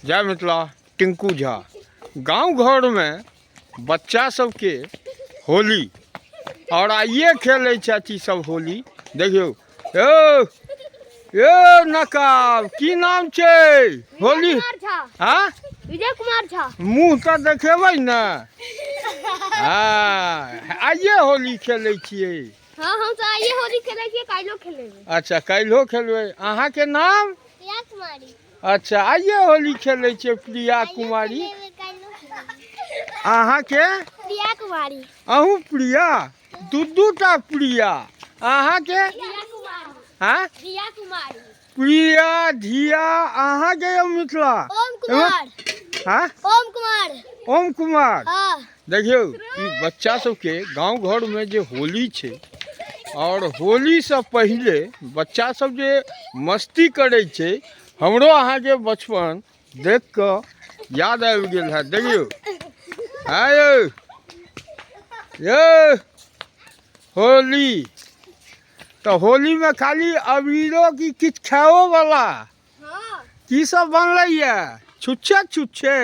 जय मिथिला। टिंकू झा। गांव घर में बच्चा सबके होली और आइए खेलै छथि ई सब होली। देखियौ यौ यौ नकाब की नाम छै होली? विजय कुमार झा। हाँ? विजय कुमार झा। मुँह तऽ देखेबै ने। हाँ, आइए होली खेलै छियै। हाँ, हम तऽ आइए होली खेलै छियै, काल्हिो खेलेबै। अच्छा, काल्हिो खेलबै। अहाँके नाम? प्रिया कुमारी। अच्छा, आइए होली खेलै छियै प्रिया कुमारी। अहाँके? प्रिया कुमारी। अहूँ प्रिया? दू दू टा प्रिया। अहाँके? प्रिया कुमारी। हाँ? प्रिया कुमारी। प्रिया धिया। अहाँके यौ मिथिला? ओम कुमार। हाँ? ओम कुमार। ओम कुमार। हाँ। देखियौ ई बच्चा सबके गाँव घरमे जे होली छै और होलीसँ पहिले बच्चा सब जे मस्ती करै छै, हमरो अहाँके बचपन देख कऽ याद आबि गेल है। देखियौ आयौ यौ होली तऽ होलीमे खाली अबीरो की किछु खाओ वाला? हाँ। की सब बनलै ये? छुच्छे छुच्छे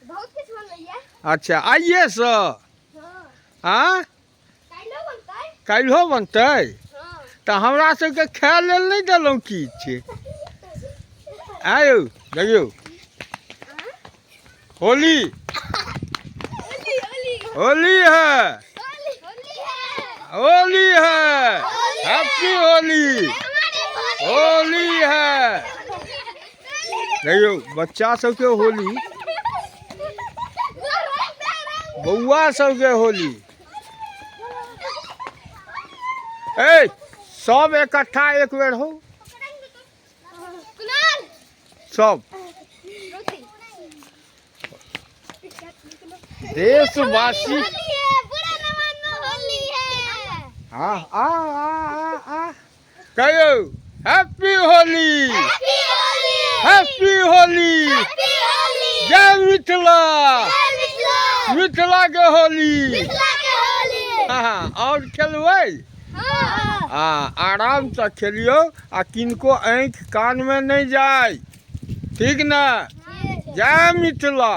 बहुत किछु बनलैया। अच्छा, आइए से? हाँ। आँ? काल्हिो बनतै। काल्हिो बनतै? हाँ। तऽ हमरा सबके खाय लेल नहि देलहुँ किछु। आयौ देखियौ होली होली है, होली है, हैप्पी होली, होली है। देखियौ बच्चा सबके होली, बौआ सबके होली। ए सब इकट्ठा एक बेर हो सब देशवासी। हाँ, आ आ आ आ कहियौ हैप्पी होली, हैप्पी होली, जय मिथिला, मिथिला के होली। हाँ, और खेलबै? हाँ, आरामसँ खेलियौ आ किनको आँखि कानमे नहि जाय, ठीक ने? जय मिथिला।